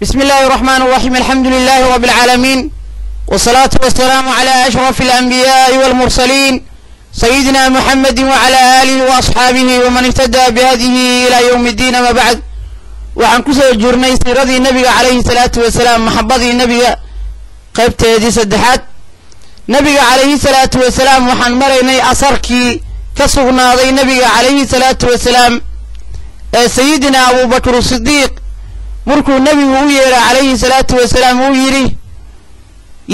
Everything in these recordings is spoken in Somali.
بسم الله الرحمن الرحيم. الحمد لله رب العالمين، والصلاة والسلام على أشرف الأنبياء والمرسلين، سيدنا محمد وعلى آله وأصحابه ومن اهتدى بهديه إلى يوم الدين. ما بعد، waxaan kusoo jirnay siiradii nabiga calayhi salaatu wasalaam, maxabadii nabiga qaybteedii saddexaad. Nabiga calayhi salaatu wasalaam waxaan maraynay asarkii ka sugnaaday nabiga calayhi salaatu wasalaam ee sayidina Abubakr Sidiiq markuu nabigu u yeeray calayhi salaatu wasalaam, uu yidhi: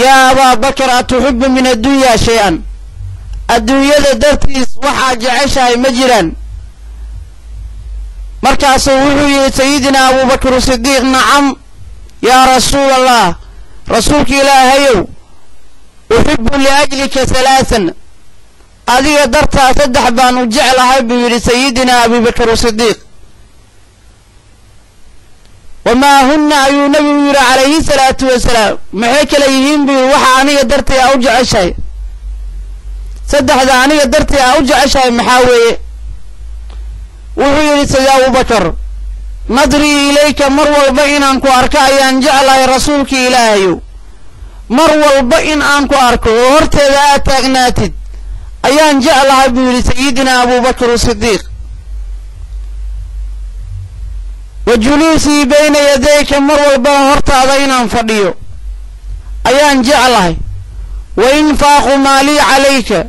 "Yaa Abaa Bakar, atuxibu min addunya shay-an? Adduunyada dartiis waxaad jeceshahay ma jiraan?" Markaasuu wuxuu yidhi sayidina Abubakr Sidiiq: "Nacam yaa Rasuul Allah, rasuulka Ilaahayow, uxibu liajlika halaasan, adiga dartaa saddex baan u jeclahay," buu yidhi sayidina Abubakr Sidiiq. "Wamaa hunna?" ayuu nabigu yidhi calayhi salaatu wasalaam. "Maxay kala yihiin?" buu yidhi. "Waxa aniga dartay aa u jeceshahay, saddexda aniga dartay aa u jeceshahay maxaa weeye?" Wuxuu yidhi sayid Abubakar: "Nadrii ilayka, mar walba inaan ku arko ayaan jeclahay, rasuulka Ilaahayow. Mar walba in aan ku arko oo horteeda aad taagnaatid ayaan jeclahay," buu yidhi sayidina Abubakr Sidiiq. "Wa juluusii bayna yadayka, mar walbana hortaada inaan fadhiyo ayaan jeclahay. Wa infaaqu maalii calayka,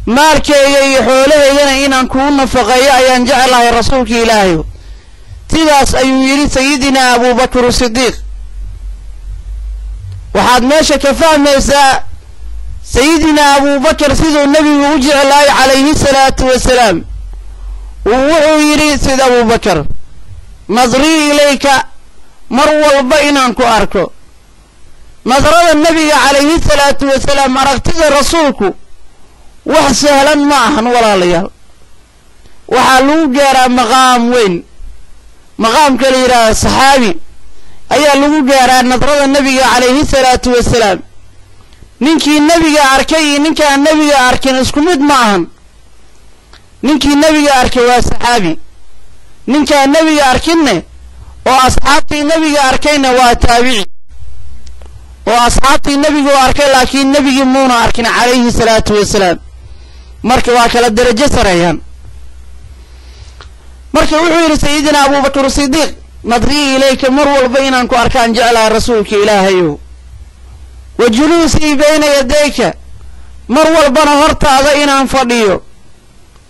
maalkeyga iyo xoolahaygana inaan kuu nafaqeeyo ayaan jeclahay, rasuulka Ilaahayow." Sidaas ayuu yidhi sayidina Abubakr Sidiiq. Waxaad meesha ka fahmaysaa sayidina Abubakar siduu nebigu u jeclaay calayhi salaatu wasalaam. Wuxuu yidhi sida Abubakar: "Nadrii ilayka, mar walba inaan ku arko." Nadrada nebiga calayhi salaatu wasalaam, aragtida rasuulku wax sahlan ma ahan, walaalayaal. Waxaa lagu gaaraa maqaam weyn, maqaamka la yidhaahda saxaabi ayaa lagu gaaraa nadrada nebiga calayhi salaatu wasalaam. Ninkii nebiga arkay iyo ninkaan nebiga arkin isku mid ma ahan. Ninkii nebiga arkay waa saxaabi, ninkaan nebiga arkinne oo asxaabtii nebiga arkayna waa taabici, oo asxaabtii nebigu arkay laakiin nebigii muuna arkin calayhi salaatu wasalaam. Marka waa kala derajo sareeyaan. Marka wuxuu yidhi sayidina Abubakr Sidiiq: "Nadrii ilayka, mar walba inaan ku arkaan jeclahay, rasuulka Ilaahayow. Wa juluusii bayna yadayka, mar walbana hortaada inaan fadhiyo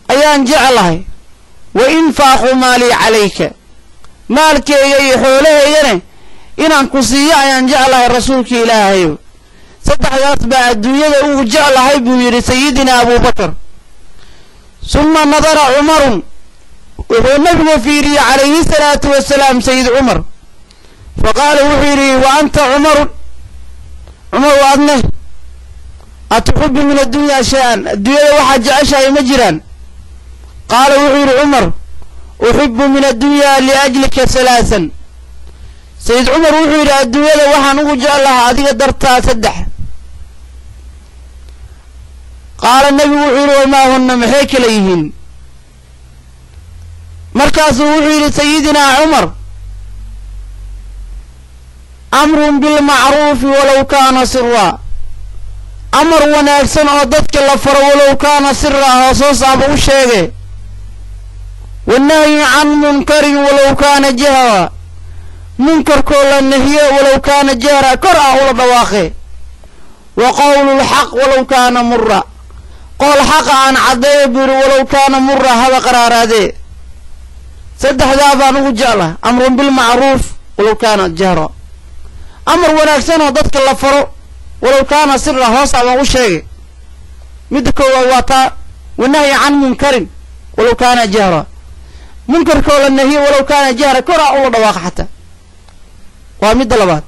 ayaan jeclahay. Wa infaaqu maalii calayka, maalkeyga iyo xoolahaygana inaan ku siiyo ayaan jeclahay, rasuulka Ilaahayow. Saddexdaas baa adduunyada ugu jeclahay," buu yidhi sayidina Abubakar. Summa nadara Cumarun, wuxuu nabigu fiiriyey calayhi salaatu wasalaam sayid Cumar. Fa qaala, wuxuu yidhi: "Wa anta Cumarun, Cumar, adne atuxibu min addunya shay-an? Adduunyada waxaad jeceshahay ma jiraan?" Qaala, wuxuu yidhi Cumar: "Uxibu min addunya liajlika halaasan." Sayid Cumar wuxuu yidhi: "Adduunyada waxaan ugu jeclahaa adiga dartaa saddex." Qaala, nebigu wuxuu yidhi: "Wamaa hunna? Maxay kala yihiin?" Markaasuu wuxuu yidhi sayidinaa Cumar: "Amrun bilmacruufi walow kaana siraa, amar wanaagsan oo dadka la faro, walow kaana siraa, hoosoos aba u sheege. Wanahyu can munkarin walow kaana jahra, munkarkoo la nahiyo, walow kaana jahra, kor ah ula dhawaaqe. Wa qowlu lxaq walow kaana mura, qool xaqa aan caddeeyo," buu yidhi, "walow kaana mura, haba qaraaraadee. Saddexdaa baan ugu jeclaha: amrun bilmacruuf walow kaana jahra, amar wanaagsan oo dadka la faro, walow kaana sira, hoos abaan u sheegay. Midda koowaad waa taa. Wanahyi can munkarin walow kaana jahra, munkarkoo la nahiyo, walow kaana jahra, kor ah ula dhawaaqa xataa, waa midda labaad.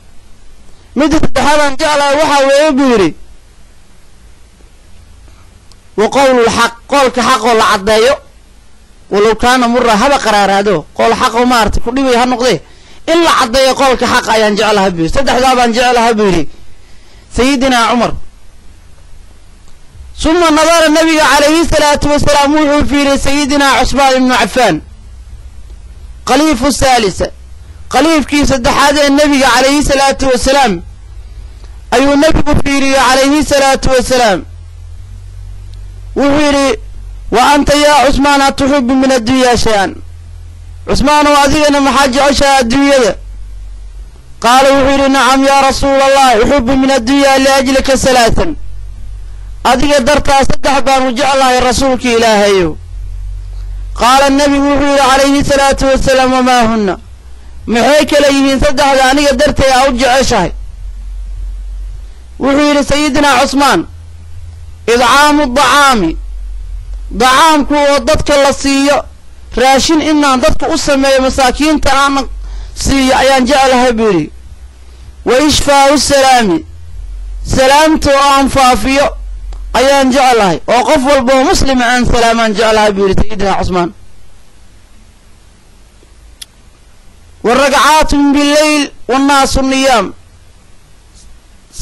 Midda saddexaadaan jeclahay waxaa weeye," buu yidhi, "wa qowlulxaq, qoolka xaqoo la caddeeyo, walow kaana mura, haba qaraaraado, qool xaqoo maarata ku dhibay ha noqdee, in la caddeeyo qoolka xaqa ayaan jeclaha," buu yidhi. "Saddexdaa baan jeclaha," buu yidhi sayidinaa Cumar. Suma nadara, nabiga calayhi salaatu wasalaam wuxuu fiiriyey sayidinaa Cusmaan ibnu Cafaan, khaliifu thaalisa, Khaliifkii saddexaad ee nebiga calayhi salaatu wasalaam ayuu nebigu fiiriyey calayhi salaatu wasalaam. Wuxuu yidhi wa anta yaa Cusmaan atuxibu min addunyaa shay-an, Cusmaanow adigana maxaa jeceshaha adduunyada? Qaala wuxuu yidhi nacam yaa rasuula allah, uxibu min addunyaa liajlika halaatan, adiga dartaa saddex baanu jeclahay rasuulka ilaahayow. Qaala nebigu wuxuu yidhi calayhi salaatu wasalaam wamaa hunna, maxay kala yihiin saddexda aniga dartay aa u jeceshahay? Wuxuu yidhi sayidinaa Cusmaan idcaamu dacaami, dacaamku oo dadka la siiyo, raashin inaan dadka u sameeyo masaakiinta aan siiyo ayaan jeclahay buu yidhi. Wa ishfaau salaami, salaamta oo aan faafiyo ayaan jeclahay, oo qof walba oo muslima aan salaamaan jeclahay buu yidhi sayidinaa Cusmaan. Wa ragcaatun bileyl wannaasu niyaam,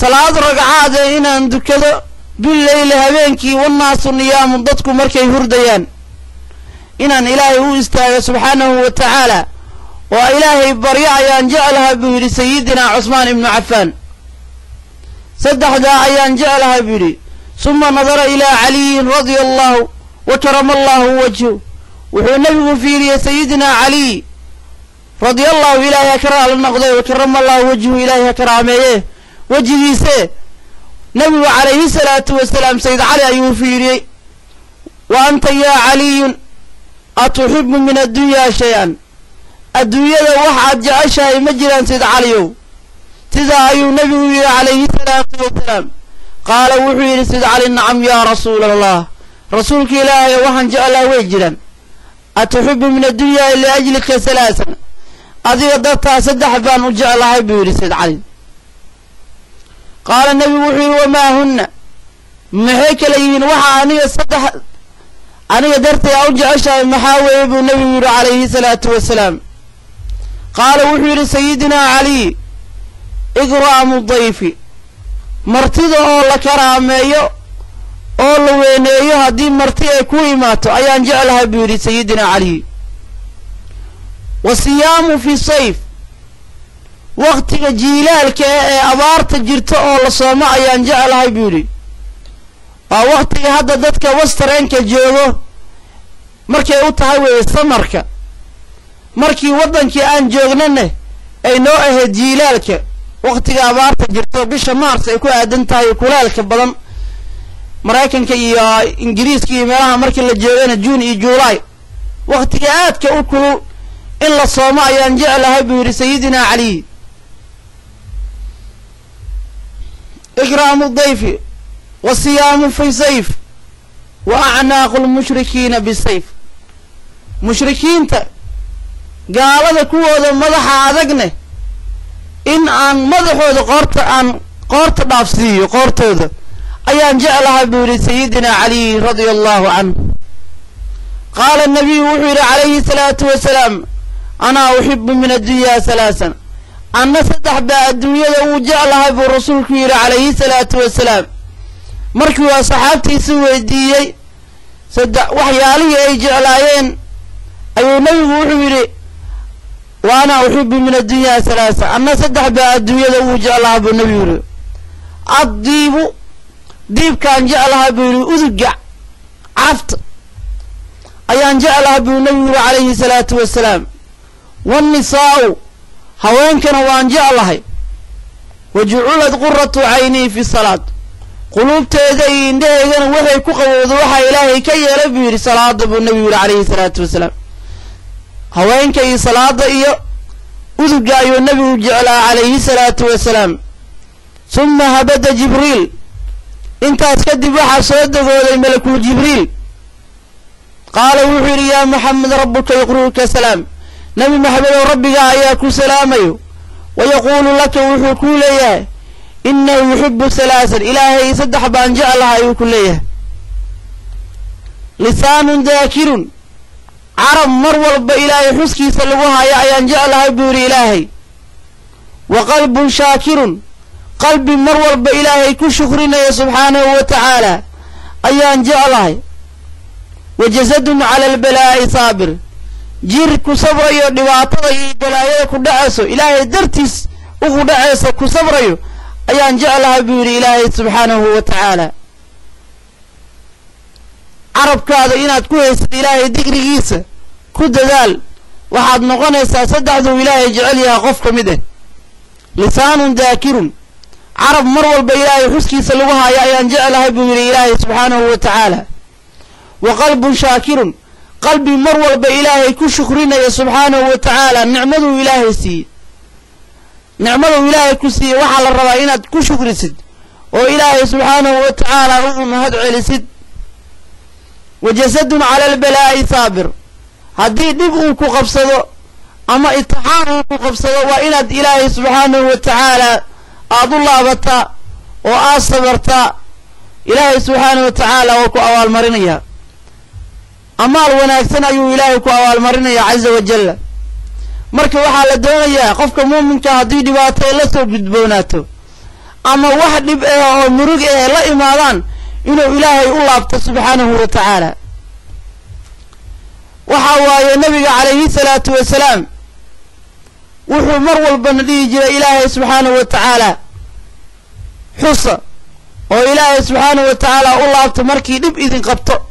salaad ragcaade inaan dukado bileyli habeenkii, wannaasu niyaamu, dadku markay hurdayaan inaan ilaahay u istaago subxaanahu wa tacaala oo ilaahay baryo ayaan jeclahay buu yidhi sayidinaa Cusmaan ibnu Cafaan. Saddexdaa ayaan jeclahay buu yidhi. Suma nadara ilaa Caliyin radia allahu wa karama allahu wajhu, wuxuu nebigu fiiriyey sayidinaa Caliy radia allahu, ilaahay ha ka raali noqday, wa karama allahu wajhu, ilaahay ha karaameeye wejigiise. Nebigu calayhi salaatu wasalaam sayid Cali ayuu fiiriyey. Wa anta yaa Caliyun atuxibu min addunyaa shay-an, adduunyada waxaad jeceshahay ma jiraan sayid Caliyow? Sidaa ayuu nebigu yidhi calayhi salaatu wasalaam. Qaala wuxuu yidhi sayid Cali nacam yaa rasuula allah, rasuulka ilaahay waxaan jeclaa way jiraan. Atuxibu min addunyaa liajlika halaasan, adiga dartaa saddex baan u jeclahay buu yidhi sayid Cali. Qaala nebigu wuxuu yidhi wamaa hunna, maxay kala yihiin waxa aniga saddex aniga dartay aa u jeceshahay maxaa weeye buu nebigu yidhi calayhi salaatu wasalaam. Qaala wuxuu yidhi sayidinaa Caliy ikraamu dayfi, martida oo la karaameeyo oo la weyneeyo haddii marti ay ku imaato ayaan jeclahay buu yidhi sayidinaa Caliy. Wa siyaamu fi sayf, waqtiga jiilaalka ee abaarta jirta oo la soomo ayaan jeclahay buu yidhi. Waa waqtiga hadda dadka wastareenka joogo markay u tahay weeye samarka, markii waddankii aan joognane ay noo ahayd jiilaalka, waqtiga abaarta jirto bisha Maars ay ku aadan tahay kulaalka badan Maraykanka iyo Ingiriiska iyo meelaha markii la joogana Juun iyo Juulaay, waqtiga aadka u kulul in la soomo ayaan jeclahay buu yidhi sayidinaa Caliy. Ikraamu dayfi wa siyaamu fi sayf wa acnaaqu lmushrikiina bisayf, mushrikiinta gaalada kuwooda madaxa adagne in aan madaxooda qoorta aan qoorta dhaafsiiyo qoortooda ayaan jeclahay buu yidhi sayidinaa Caliy radia allahu canhu. Qaala nabiyu wuxuu yidhi calayhi salaatu wasalaam anaa uxibu min addunyaa halaasan, anna saddex baa adduunyada uu jeclahay buu rasuulku yidhi calayhi salaatu wasalaam. Markii uu asxaabtiisi weydiiyey saddex waxyaalihii ay jeclaayeen ayuu nebigu wuxuu yidhi wa anaa uxibu min addunyaa halaasa, anna saddex baa adduunyada uu jeclahay buu nebigu yidhi. Addiibu, diibkaan jeclahay buu yidhi, uduga carafta ayaan jeclahay buu nebigu yidhi calayhi salaatu wasalaam. Waannisaa'u, haweenkana waan jeclahay. Wa juculad quratu caynii fi salaad, quluubteeda iyo indhaheygana waxay ku qabowda waxaa ilaahay ka yeelay buu yidhi salaada buu nebigu yidhi calayhi salaatu wasalaam. Haweenka iyo salaada iyo uduga ayuu nebigu jeclaa calayhi salaatu wasalaam. Suma habada Jibriil, intaas kadib waxaa soo degooday malakul Jibriil. Qaala wuxuu yidhi yaa Maxamed rabbuka yuqri'uka salaam, nebi Maxamedow rabbigaa ayaa ku salaamayo. Wa yaquulu laka, wuxuu kuu leeyahay innahu yuxibu halaasan, ilaahay saddex baan jeclahay ayuu ku leeyahay. Lisaanun daakirun, carab mar walba ilaahay xuskiisa lagu hayo ayaan jeclahay buu yidhi ilaahay. Wa qalbun shaakirun, qalbi mar walba ilaahay ku shukrinaya subxaanahu wa tacaala ayaan jeclahay. Wa jasadun cala albalaa'i saabir, Jir ku sabrayo dhibaatada iyo balaayada ku dhacayso, ilaahay dartiis ugu dhacaysa ku sabrayo ayaan jeclahay buu yidhi ilaahay subxaanahu wa tacaala. Carabkaada inaad ku haysid ilaahay dikrigiisa ku dadaal, waxaad noqonaysaa saddexduu ilaahay jecel yahay qof ka mid ah. Lisaanun daakirun, carab mar walba ilaahay xuskiisa lagu haayo ayaan jeclahay buu yidhi ilaahay subxaanahu wa tacaala. Wa qalbun shaakirun, qalbi mar walba ilaahay ku shukrinaya subxaanahu wa tacaala nicmaduu ilaahay siiyey. Nicmaduu ilaahay ku siiyey waxaa la rabaa inaad ku shukrisid oo ilaahay subxaanahu wa tacaala ugu mahad celisid. Wa jasadun cala albalaa'i saabir, haddii dhib uu ku qabsado ama itixaan uu ku qabsado waa inaad ilaahay subxaanahu wa tacaala aada u laabataa oo aad sabartaa. Ilaahay subxaanahu wa tacaala waa ku abaalmarinayaa, amaal wanaagsan ayuu ilaahay ku abaalmarinayaa caza wajalla. Marka waxaa la doonayaa qofka muuminka haddii dhibaato ay la soo gudboonaato ama wax dhib ah oo murug ah la imaadaan inuu ilaahay u laabto subxaanahu wa tacaala. Waxa waaye nabiga calayhi salaatu wasalaam wuxuu mar walbana dhihi jiray ilaahay subxaanahu wa tacaala xusa oo ilaahay subxaanahu wa tacaala u laabto markii dhib idin qabto.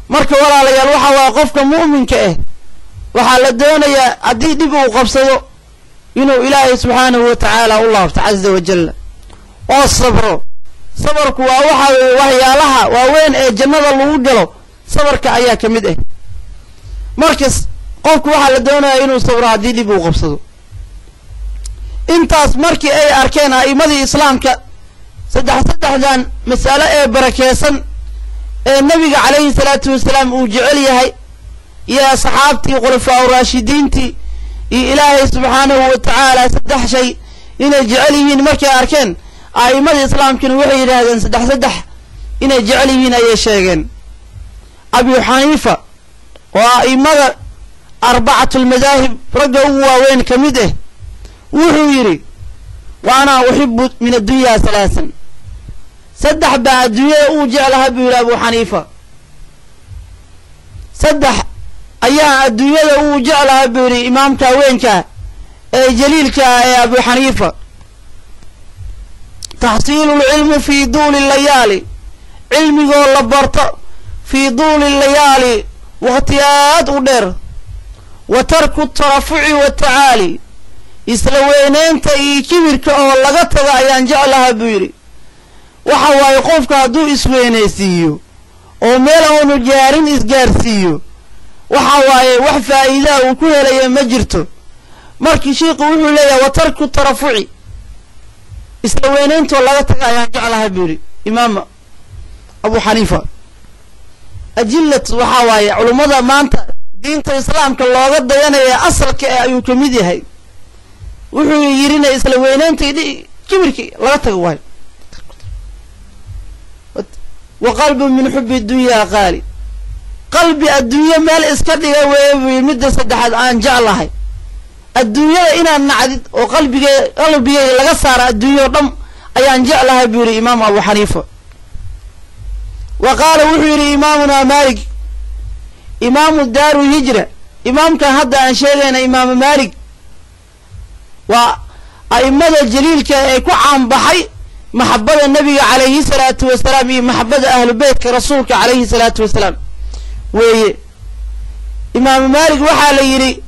Marka walaalayaal, waxa waaye qofka mu'minka ah waxaa la doonayaa haddii dhib uu qabsado inuu ilaahay subxaanahu wa tacaala u laabto caza wajalla oo sabro. Sabarku waa waxa weeye waxyaalaha waaweyn ee jannada lagu galo, sabarka ayaa ka mid ah. Markas qofku waxaa la doonayaa inuu sabro haddii dhib uu qabsado. Intaas markii ay arkeen a'immadii islaamka saddexdan mas'alo ee barakeysan ee nabiga calayhi salaatu wasalaam uu jecel yahay iyo asxaabtii khulafaa raashidiintii iyo ilaahay subxaanahu wa tacaala saddex shay inay jecel yihiin markay arkeen, a'immadii islaamkina waxay yidhaahdeen saddex inay jecel yihiin ayay sheegeen. Abu Xaniifa oo a'immada arbacatulmadaahib ragga ugu waaweyn ka mid ah wuxuu yidhi wa anaa uxibu min addunyaa halaasan, saddex baa adduunyada uu jeclaha buu yidhi Abu Xaniifa. Saddex ayaa adduunyada uu jeclaha buu yidhi imaamka haweenka ee jaliilka ee Abu Xaniifa. Taxsiilu lcilmu fii duuli layaali, cilmigoo la barto fii duuli layaali waqti aad u dheer. Wa tarku tarafuci watacaali, isla weyneynta iyo kibirka oo laga tago ayaan jeclaha buu yidhi. Waxa waaye qofka hadduu isweynaysiiyo oo meel aanu gaarin isgaarsiiyo, waxa waaye wax faa'iidaa uu ku helaya ma jirto. Markii shiiku wuxuu leeyahay wa tarku tarafuci, isla weyneyntoo laga tago ayaan jeclaha buu yidhi imaam Abu Xaniifa. Ajillat waxaa waaye culummada maanta diinta islaamka looga dayanaya asalka eh ayuu ka mid yahay. Wuxuu yidhina isla weyneynta kibirkii laga tago waayo. Wa qalbun min xubi dunyaa qaali, qalbi adduunyo meel iska dhiga weeye buu yidhi. Midda saddexaad aan jeclahay adduunyada inaad nacdid oo qalbigeyga laga saara adduunya o dham ayaan jeclahay buu yidhi imaam Abu Xaniifa. Wa qaala wuxuu yidhi imaamunaa Maalik, imaamu daaru hijra, imaamkan hadda aan sheegayna imaamu Maalik waa a'immada jaliilka ee ku caanbaxay maxabada nabiga calayhi salaatu wasalaam iyo maxabada ahlu beytka rasuulka calayhi salaatu wasalaam weeye. Imaamu Maalik waxaa la yidhi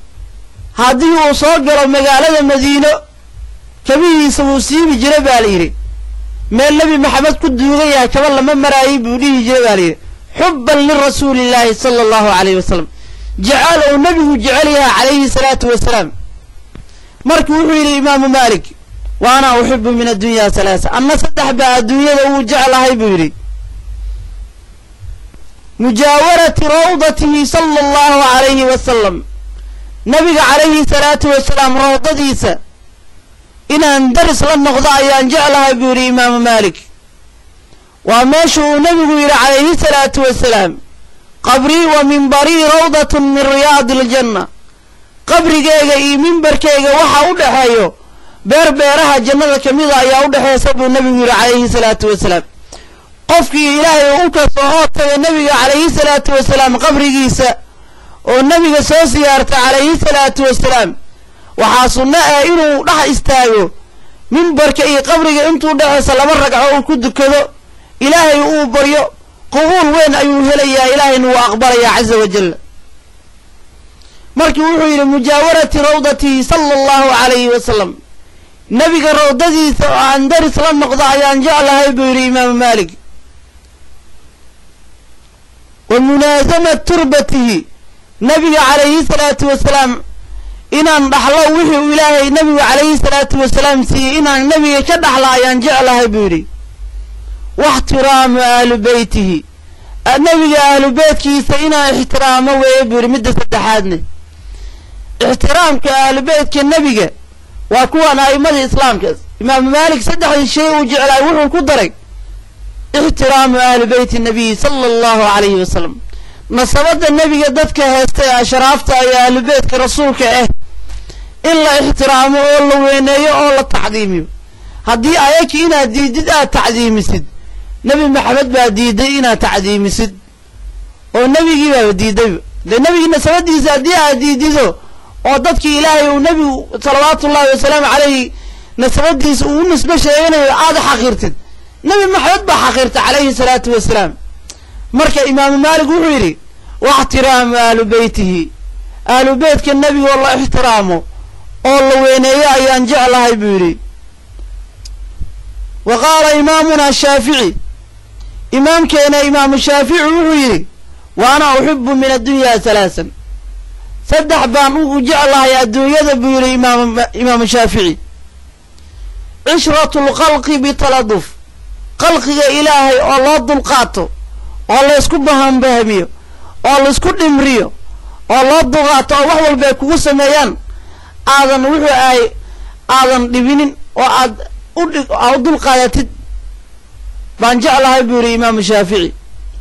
haddii uu soo galo magaalada Madiino kabihiisa wuu siibi jiray baa la yidhi, meel nebi Maxamed ku duugan yahay kaba lama maraayay buu dhihi jiray baa la yidhi, xubban lirasuulillaahi sala allahu calayhi wasalam, jecel uu nebigu jecel yahay calayhi salaatu wasalaam. Marka wuxuu yidhi imaamu Maalik wa anaa uxibu min addunyaa halaasa, anna saddex baa adduunyada uu jeclahay buu yidhi. Mujaawarati rawdatihi sala allahu calayhi wasalam, nabiga calayhi salaatu wasalaam rawdadiisa inaan daris la noqdo ayaan jeclahay buu yidhi imaamu Maalik. Waa meesha uu nebigu yidhi calayhi salaatu wasalaam qabrii wa minbarii rawdatun min riyaadi aljanna, qabrigeyga iyo mimbarkeyga waxa u dhexeeyo beer beeraha jannada ka mida ayaa u dhexeysa buu nebigu yidhi calayhi salaatu wasalaam. Qofkii ilaahay u kasoo oo taga nebiga calayhi salaatu wasalaam qabrigiisa oo nabiga soo siyaarta calayhi salaatu wasalaam, waxaa sunno ah inuu dhex istaago mimbarka iyo qabriga intuu dhexaysa 2 ragco uu ku dukado, ilaahay uu baryo, qubuul weyn ayuu helayaa, ilaahayna wuu aqbalayaa caza wajal. Markii wuxuu yidhi mujaawarati rawdatihi sala allahu calayhi wasalam, nabiga rawdadiisa oo aan daris la noqdo ayaan jeclahay buu yidhi imaamu Maalik. Wa munaasamat turbatihi, nabiga calayhi salaatu wasalaam inaan dhaxlo wixii uu ilaahay nabigu calayhi salaatu wasalaam siiyey, inaan nabiga ka dhaxlo ayaan jeclahay buu yidhi. Waxtiraamu ahlu beytihi, nabiga ahlu beytkiisa inaan ixtiraamo weeye buu yidhi. Midda saddexaadne ixtiraamka ahlu beytka nabiga waa kuwan a'imada islaamka. Imaamu Maalik saddexdii shay uu jeclaay wuxuu ku daray ixtiraamu ahli beyti nabiyi sala allahu calayhi wasalam, nasabadda nebiga dadka heesta ee ashraafta iyo ahlu beytka rasuulka ah in la ixtiraamo oo la weyneeyo oo la tacdiimiyo. Haddii ayaki inaad diidid aad tacdiimisid, nebi Maxamed baa diiday inaad tacdiimisid, oo nebigii baaba diidayba. Dee nebigii nasabadiisa haddii aad diidido oo dadkii ilaahay uu nebigu salawaatullahi wasalaamu calayhi nasabadiisa uu u nisbe sheeganayo aada xaqirtid, nebi Maxamed baa xaqirta calayhi salaatu wasalaam. Marka imaamu Maalik wuxuu yidhi waxtiraamu ahlu beytihi, ahlu beytka nebigoo la ixtiraamo oo la weyneeyo ayaan jeclahay buu yidhi. Wa qaala imaamuna Shaafici, imaamkeena imaamu Shaafici wuxuu yidhi wa ana uxibu min addunyaa 3, 3 baan ugu jeclahay adduunyada buu yidhi imaamu Shaafici. Cishratu lkhalqi bitaladuf, khalqiga ilaahay oo loo dulqaato oo laysku bahanbahmiyo oo laysku dhimriyo oo loo dulqaato oo wax walba ay kugu sameeyaan aadan wuxuu ahay aadan dhibinin oo aad u dulqaadatid baan jeclahay buu yidhi imaamu Shaafici.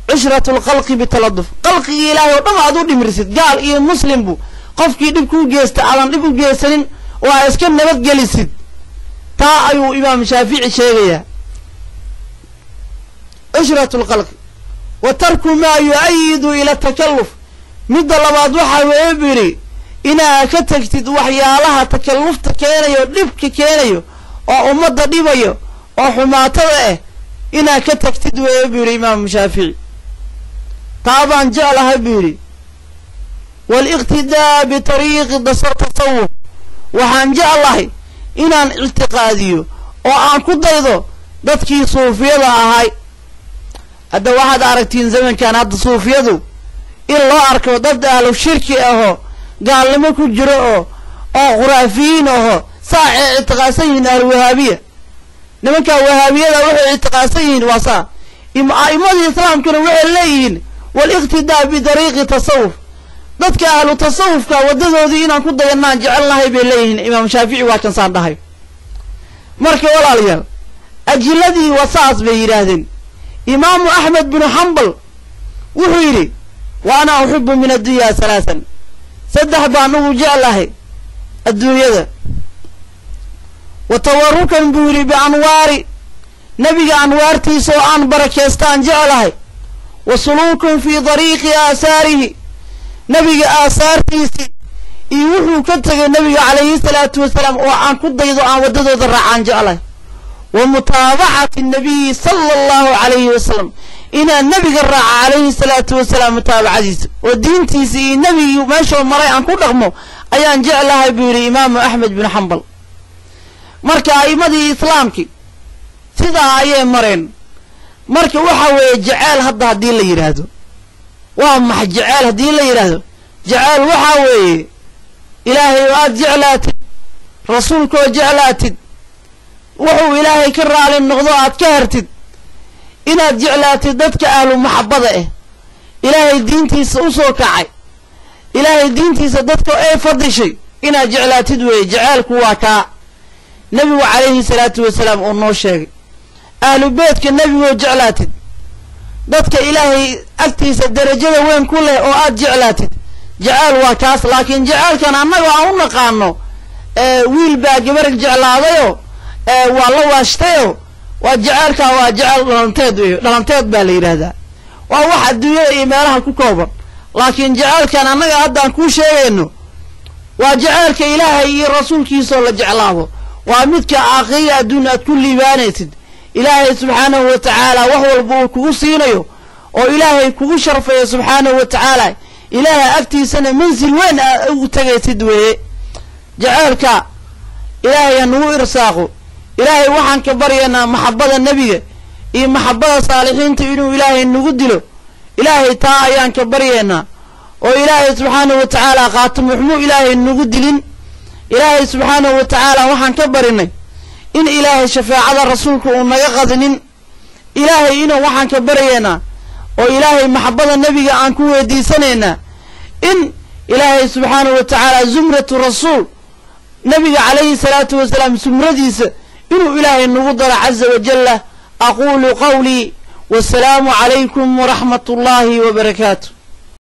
Cishratu lkhalqi bitaladuf, khalqigii ilaahay oo dhan aad u dhimrisid, gaal iyo muslimbu qofkii dhib kuu geysta aadan dhib u geysanin oo aad iska nabadgelisid, taa ayuu imaamu Shaafici sheegayaa. Cishratu lkhalqi wa tarku maa yu-ayidu ila takalluf, midda labaad waxaa weeye buu yidhi inaa ka tagtid waxyaalaha takallufta keenayo, dhibka keenayo oo ummadda dhibayo oo xumaatada ah inaa ka tagtid weeye buu yidhi imaamu Shaafici. Taa baan jeclahay buu yidhi. Waaliqtidaa bitariiqi tasawuf, waxaan jeclahay inaan ictiqaadiyo oo aan ku daydo dadkii suufiyada ahay. Hadda waxaad aragtiin zamankan hadda suufiyadu in loo arko dad ahlu shirki ahoo gaalnimo ku jiro oo khuraafiyiin ahoo saacay ictiqaadsan yihiin ahlu wahaabiya. Nimankaa wahaabiyada waxay ictiqaadsan yihiin waa saa. A'immadii islaamkuna waxay leeyihiin waliqtidaa bidariiqi tasawuf, dadka ahlu tasawufka waddadoodii inaan ku dayanaan jecelnahay bay leeyihiin. Imaam Shaafici waa kansaan dhahay. Marka walaalayaal ajiladii waa saas bay yidhaahdeen. Imaamu Axmed binu Xambal wuxuu yidhi wa ana uxibu min addunyaa 3, 3 baan ugu jeclahay adduunyada. Wa tawarukan buu yidhi bianwaari, nebiga anwaartiisa oo aan barakeystaan jeclahay. Wa suluukun fii dariiqi aasaarihi, nebiga aasaartiisii iyo wuxuu ka tegay nebiga calayhi salaatu wasalaam oo aan ku daydo aan waddadooda raacaan jeclahay. Wa mutaabacati nabiyi sala allahu calayhi wasalam, inaan nebiga raaca calayhi salaatu wasalaam mutaabacadiisa oo diintiisa iyo nebigii meeshuu maray aan ku dhaqmo ayaan jeclahay buu yidhi imaamu Axmed bin Xambal. Marka a'immadii islaamkii sidaa ayay mareen. Marka waxa weeye jeceel hadda haddii la yidhaahdo waa max jeceel haddii la yidhaahdo jeceel waxaa weeye ilaahay oo aad jeclaatid, rasuulkaoo jeclaatid, wuxuu ilaahay ka raali noqdo aad ka hartid, inaad jeclaatid dadka ahlu maxabada ah, ilaahay diintiisa u soo kacay, ilaahay diintiisa dadka ay fadishay inaad jeclaatid weeye. Jeceelku waa kaa nebigu calayhi salaatu wasalaam uu noo sheegay. Ahlu beytka nebigoo jeclaatid, dadka ilaahay agtiisa darajada weyn ku leh oo aad jeclaatid, jeceel waa kaas. Laakiin jeceelkan annaga aan u naqaano wiil baa gabar jeclaadayoo waa la waashtayoo waa jeceelkaa, waa jeceel dhalanteed weyo, dhalanteed baa la yidhaahdaa. Waa wax adduunyada iyo meelaha ku kooban. Laakiin jaceylkan annaga haddaan kuu sheegayno waa jaceylka ilaahay iyo rasuulkiisaoo la jeclaado, waa midka aakhiriya adduun aad ku liibaanaysid, ilaahay subxaanahu wa tacaala wax walba uu kugu siinayo oo ilaahay kugu sharfayo subxaanahu wa tacaala, ilaahay agtiisana mansil weyn aad ugu tegaysid weeye. Jaceylka ilaahay ha nagu irsaaqo. Ilaahay waxaan ka baryaynaa maxabada nebiga iyo maxabada saalixiinta inuu ilaahay nagu dilo. Ilaahay taa ayaan ka baryaynaa, oo ilaahay subxaanahu wa tacaala qaatimuxmuu ilaahay nagu dilin. Ilaahay subxaanahu wa tacaala waxaan ka barinay in ilaahay shafaacada rasuulka uu naga qadinin. Ilaahay inuu waxaan ka baryaynaa oo ilaahay maxabada nebiga aan ku weydiisanaynaa in ilaahay subxaanahu wa tacaala zumratu rasuul, nebiga calayhi salaatu wasalaam zumradiisa inuu ilaahay nagu daro caza wajalla. Aquulu qawlii wasalaamu calaykum waraxmat ullaahi wabarakaatu.